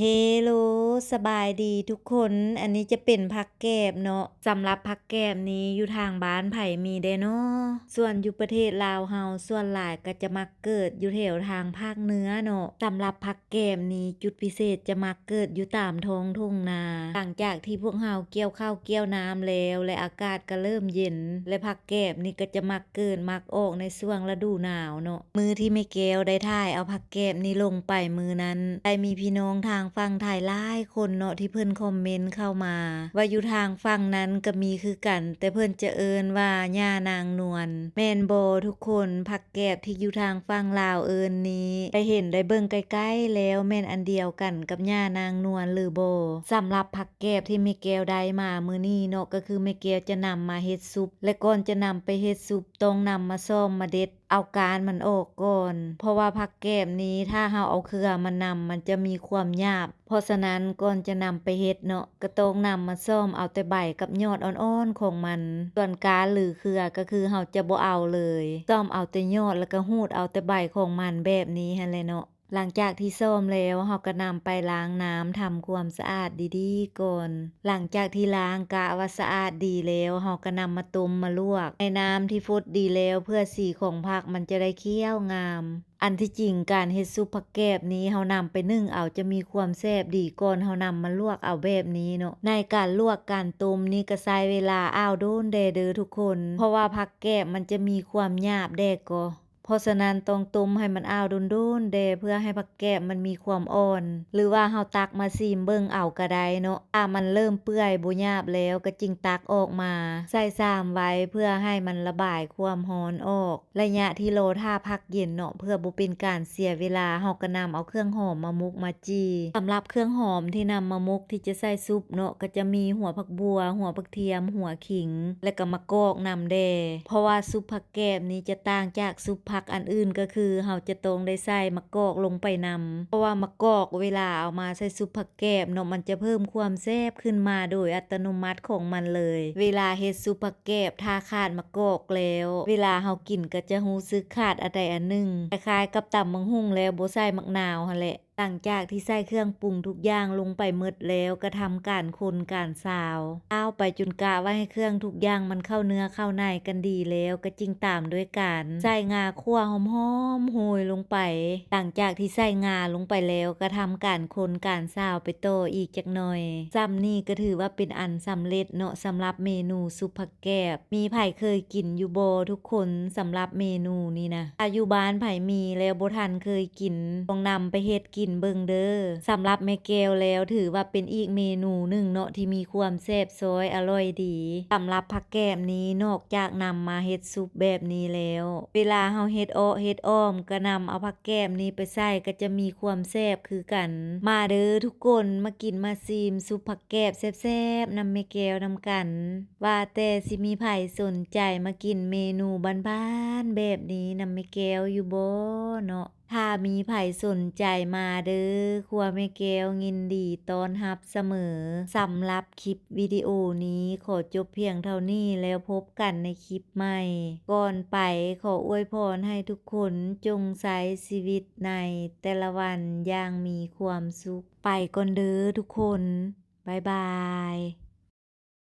ເຮໂລ ສະບາຍດີທຸກຄົນ, ອັນນີ້ຈະເປັນຜັກແກບເນາະ. ສຳລັບຜັກແກບນີ້ ຢູ່ທາງບ້ານໃຜມີແດ່ນໍ? ສ່ວນຢູ່ປະເທດລາວເຮົາ ສ່ວນຫຼາຍກໍຈະມັກເກີດຢູ່ແຖວທາງພາກເໜືອເນາະ. ສຳລັບຜັກແກບນີ້ ຈຸດພິເສດຈະມັກເກີດຢູ່ຕາມທ້ອງທົ່ງນາ. ຫຼັງຈາກທີ່ພວກເຮົາກ່ຽວເຂົ້າກ່ຽວນ້ຳແລ້ວ ແລະ ອາກາດກໍເລີ່ມເຢັນ ແລະ ຜັກແກບນີ້ກໍຈະມັກເກີດມັກອອກໃນຊ່ວງລະດູໜາວເນາະ. ມື້ທີ່ແມ່ແກ້ວໄດ້ຖ່າຍເອົາຜັກແກບນີ້ລົງໄປມື້ນັ້ນ ໄດ້ມີພີ່ນ້ອງທາງຝັ່ງໄທຫຼາຍຄົນເນາະ ທີ່ເພິ່ນຄອມເມັນເຂົ້າມາວ່າ ຢູ່ທາງຝັ່ງນັ້ນກໍມີຄືກັນ ແຕ່ເພິ່ນຈະເອີ້ນວ່າຫຍ້ານາງນວນ. ແມ່ນບໍ່ທຸກຄົນ? ຜັກແກບທີ່ຢູ່ທາງຝັ່ງລາວເອີ້ນນີ້ ໄດ້ເຫັນໄດ້ເບິ່ງໃກ້ໆແລ້ວ ແມ່ນອັນດຽວກັນກັບຫຍ້ານາງນວນຫຼືບໍ່? ສຳລັບຜັກແກບທີ່ແມ່ແກ້ວໄດ້ມາມື້ນີ້ເນາະ ກໍຄືແມ່ແກ້ວຈະນຳມາເຮັດຊຸບ ແລະ ກ່ອນຈະນຳໄປເຮັດຊຸບ ຕ້ອງນຳມາສ້ອມມາເດັດ ເອົາກ້ານມັນອອກກ່ອນ ເພາະວ່າຜັກແກບນີ້ ຖ້າເຮົາເອົາເຄືອມານຳ ມັນຈະມີຄວາມຫຍາບ. ເພາະສະນັ້ນ ກ່ອນຈະນຳໄປເຮັດເນາະ ກໍຕ້ອງນຳມາສ້ອມເອົາແຕ່ໃບກັບຍອດອ່ອນໆຂອງມັນ. ສ່ວນກ້ານ ຫຼື ເຄືອ ກໍຄືເຮົາຈະບໍ່ເອົາເລີຍ, ສ້ອມເອົາແຕ່ຍອດ ແລ້ວກໍຮູດເອົາແຕ່ໃບຂອງມັນແບບນີ້ຫັ້ນແຫຼະເນາະ. ຫຼັງຈາກທີ່ສ້ອມແລ້ວ ເຮົາກໍນຳໄປລ້າງນ້ຳ ທຳຄວາມສະອາດດີໆກ່ອນ. ຫຼັງຈາກທີ່ລ້າງ ກະວ່າສະອາດດີແລ້ວ ເຮົາກໍນຳມາຕົ້ມມາລວກໃນນ້ຳທີ່ຟົດດີແລ້ວ ເພື່ອສີຂອງຜັກມັນຈະໄດ້ຂຽວງາມ. ອັນທີ່ຈິງການເຮັດຊຸບຜັກແກບນີ້ ເຮົານຳໄປໜຶ້ງເອົາຈະມີຄວາມແຊບດີກ່ອນເຮົານຳມາລວກເອົາແບບນີ້ເນາະ. ໃນການລວກການຕົ້ມນີ້ກໍໃຊ້ເວລາອ້າວດົນແດ່ເດີທຸກຄົນ ເພາະວ່າຜັກແກບມັນຈະມີຄວາມຫຍາບແດ່ກໍ ເພາະສະນັ້ນຕ້ອງຕົ້ມໃຫ້ມັນອ້າວດົນໆແດ່ ເພື່ອໃຫ້ຜັກແກບມັນມີຄວາມອ່ອນ ຫຼືວ່າເຮົາຕັກມາຊີມເບິ່ງເອົາກໍໄດ້ເນາະ. ຖ້າມັນເລີ່ມເປື່ອຍບໍ່ຫຍາບແລ້ວ ກໍຈຶ່ງຕັກອອກມາໃສ່ຊາມໄວ້ ເພື່ອໃຫ້ມັນລະບາຍຄວາມຮ້ອນອອກ. ໄລຍະທີ່ລໍຖ້າຜັກເຢັນເນາະ ເພື່ອບໍ່ເປັນການເສຍເວລາ ເຮົາກໍນຳເອົາເຄື່ອງຫອມມາໝົກມາຈີ່. ສຳລັບເຄື່ອງຫອມທີ່ນຳມາໝົກທີ່ຈະໃສ່ຊຸບເນາະ ກໍຈະມີຫົວຜັກບົ່ວ, ຫົວຜັກທຽມ, ຫົວຂິງ ແລະ ກໍໝາກກອກນຳແດ່. ເພາະວ່າຊຸບຜັກແກບນີ້ຈະຕ່າງຈາກຊຸບຜັກອັນອື່ນ ກໍຄືເຮົາຈະຕ້ອງໄດ້ໃສ່ໝາກກອກລົງໄປນຳ ເພາະວ່າໝາກກອກເວລາເອົາມາໃສ່ຊຸບຜັກແກບເນາະ ມັນຈະເພີ່ມຄວາມແຊບຂຶ້ນມາໂດຍອັດຕະໂນມັດຂອງມັນເລີຍ. ເວລາເຮັດຊຸບຜັກແກບ ຖ້າຂາດໝາກກອກແລ້ວ ເວລາເຮົາກິນກໍຈະຮູ້ສຶກຂາດອັນໃດອັນໜຶ່ງ ຄ້າຍໆກັບຕຳບັກຫຸ່ງແລ້ວບໍ່ໃສ່ໝາກນາວຫັ້ນແຫຼະ. ຫຼັງຈາກທີ່ໃສ່ເຄື່ອງປຸງທຸກຢ່າງລົງໄປໝົດແລ້ວ ກະທຳການຄົນການຊາວ ຊາວໄປຈົນກະວ່າໃຫ້ເຄື່ອງທຸກຢ່າງມັນເຂົ້າເນື້ອເຂົ້າໃນກັນດີແລ້ວ ກະຈຶ່ງຕາມດ້ວຍການໃສ່ງາຂົ້ວຫອມໆໂຮຍລົງໄປ. ຫຼັງຈາກທີ່ໃສ່ງາລົງໄປແລ້ວ ກະທຳການຄົນການຊາວໄປຕໍ່ອີກຈັກໜ່ອຍ. ສ່ຳນີ້ກະຖືວ່າເປັນອັນສຳເລັດເນາະ ສຳລັບເມນູຊຸບຜັກ ແກບ. ມີໃຜເຄີຍກິນຢູ່ບໍ່ທຸກຄົນ? ສຳລັບເມນູນີ້ນະ ຖ້າຢູ່ບ້ານໃຜມີແລ້ວບໍ່ທັນເຄີຍກິນ ລອງນຳໄປເຮັດກິນເບິ່ງເດີ. ສຳລັບແມ່ແກ້ວແລ້ວ ຖືວ່າເປັນອີກເມນູໜຶ່ງເນາະ ທີ່ມີຄວາມແຊບຊ້ອຍອະລ່ອຍດີ. ສຳລັບຜັກແກບນີ້ ນອກຈາກນຳມາເຮັດຊຸບແບບນີ້ແລ້ວ ເວລາເຮົາເຮັດເອາະເຮັດອ້ອມ ກໍນຳເອົາຜັກແກບນີ້ໄປໃສ່ ກໍຈະມີຄວາມແຊບຄືກັນ. ມາເດີທຸກຄົນ ມາກິນມາຊີມຊຸບຜັກແກບແຊບໆນຳແມ່ແກ້ວນຳກັນ. ວ່າແຕ່ຊິມີໃຜສົນໃຈມາກິນເມນູບ້ານໆແບບນີ້ນຳແມ່ແກ້ວຢູ່ບໍ່ເນາະ? ຖ້າມີໃຜສົນໃຈມາເດີ ຄົວແມ່ແກ້ວຍິນດີຕ້ອນຮັບສະເໝີ. ສຳລັບຄລິບວິດີໂອນີ້ ຂໍຈົບພຽງເທົ່ານີ້ ແລ້ວພົບກັນໃນຄລິບໃໝ່. ກ່ອນໄປ ຂໍອວຍພອນໃຫ້ທຸກຄົນຈົ່ງໃຊ້ຊີວິດໃນແຕ່ລະວັນຢ່າງມີຄວາມສຸກ. ໄປກ່ອນເດີທຸກຄົນ. ບາຍບາຍ.